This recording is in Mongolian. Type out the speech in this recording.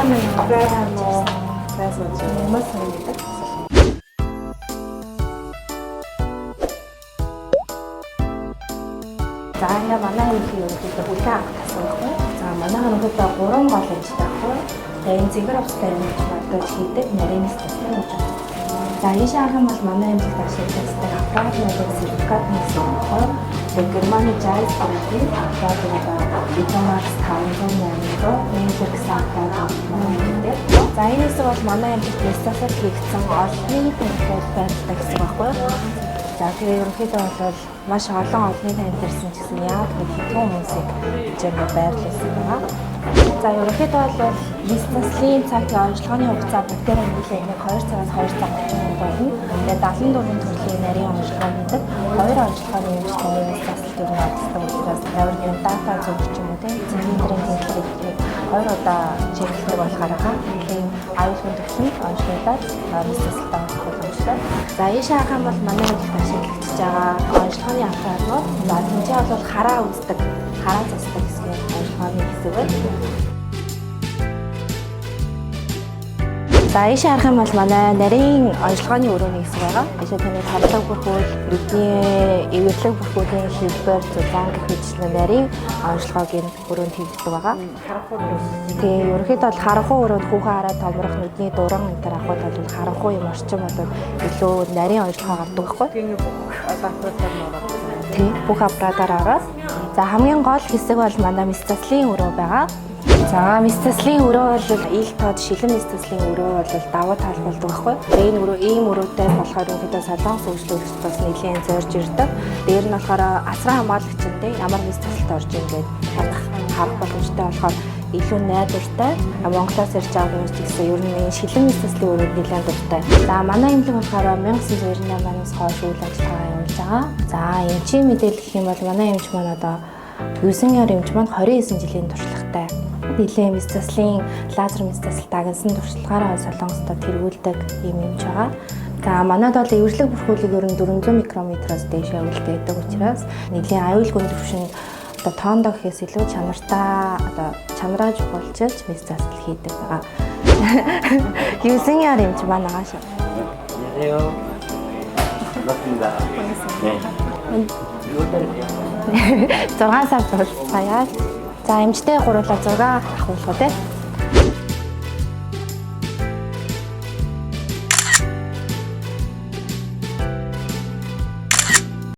Манай Гайхам уу? Сайн сууж байна. Ямар санагддаг? За ингээ манай эмнэлгийн ерөнхийдөө хүлээн авах тасан байхгүй. За манай ерөнхийдөө 3 гол эмчтэй байхгүй. За энэ цэвэр авцтай эмч мадаж хийдэг нарийн статистик гэж байна. За ийш харах юм бол манай эмнэлэгт ашиглагддаг аппарат нэг сертификат нэгсэн байхгүй. Тэгээ Германы Zeiss брендийн аппарат одоо Vitomax 508 руу Ranger гэсэн аппарат манай эмнэлэгт. За энэ хэсэг бол манай эмнэлэгт статистик хийгдсэн олонний танхимд байрладаг хэсэг байхгүй. За тэгээ ерөнхийдөө бол маш олон олонний танил ирсэн ч гэсэн яагаад гэвэл хэдэн хүмүүсийг жингээ байрлуулсан байгаа. За ерөнхийдөө бол бизнеслийн цаг онцлогооны хугацаа бүгдээрээ нийлээ нэг 2 цагаас 2 цаг 30 минут болно. Тэгээ 74 төрлийн нарийн онцлогоо хийдэг. Хоёр онцлогооны эмч таны мэс засалт ер нь оролцдог учраас ямар нэгэн дата зөв ч юм уу тийм цилиндрийн тэнхлэг хоёр удаа чиглэлтэй болохоор байгаа. Тийм аюулгүй төвшөнд онцлогдоод мэс засалтаа орох боломжтой. За ийшээ харах юм бол манай эмнэлэгт ашиглагдаж байгаа онцлогооны аппаратууд за тэнцээ бол хараа үздэг, хараа засдаг хэсгийн онцлогооны хэсэг байна. За ийшээ харах юм бол манай нарийн онцлогооны өрөөний хэсэг байгаа. Ийшээ таны тавлаг бүрхүүл, нүдний эвэрлэг бүрхүүлийн хэлбэр, зулаан гэх мэтчлэн нарийн онцлогоог энэ өрөөнд хийгддэг байгаа. Харанхуй өрөө. Тэгээ ерөнхийдөө бол харанхуй өрөөнд хүүхэн хараа томрох нүдний дуран энэ төр авахд бол харанхуй юм орчин бол илүү нарийн онцлогоо гардаг байхгүй. Тэгээ бүх одоо аппаратаар нь ороод. Тий, бүх аппаратаар ороод. За хамгийн гол хэсэг бол манай мэс заслын өрөө байгаа. За мэс заслын өрөө бол ил тод шилэн мэс заслын өрөө бол давуу тал болдог байхгүй. Тэгээ энэ өрөө ийм өрөөтэй болохоор ерөнхийдөө солонгос үйлчлүүлэгч бас нэлээд зорж ирдэг. Дээр нь болохоор асран хамгаалагч нь тий ямар мэс заслалт орж ийн гээд танах харах боломжтой болохоор илүү найдвартай. Монголоос ирж байгаа хүмүүс ч гэсэн ер нь энэ шилэн мэс заслын өрөөнд нэлээд дуртай. За манай эмнэлэг болохоор 1998 оноос хойш үйл ажиллагаа явуулж байгаа. За эмчийн мэдээлэл гэх юм бол манай эмч маань одоо 9 яр эмч маань 29 жилийн туршлагатай. Нэлээд мэс заслын лазер мэс засал дагнсан туршлагаараа Солонгостод тэргүүлдэг ийм эмч байгаа. За манад бол эвэрлэг бүрхүүлийг ер нь 400 микрометроос дээш аюултай байдаг учраас нэлээд аюулгүй төвшөнд одоо тоондоо гэхээс илүү чанартай одоо чанараа чухалчилж мэс засал хийдэг байгаа. 9 яр эмч маань байгаа шүү. 안녕하세요. 반갑습니다. 네. 6월달에 봬요. 6 сар зурцгаая. За эмчтэй гурлаа 6 ахуулах уу те.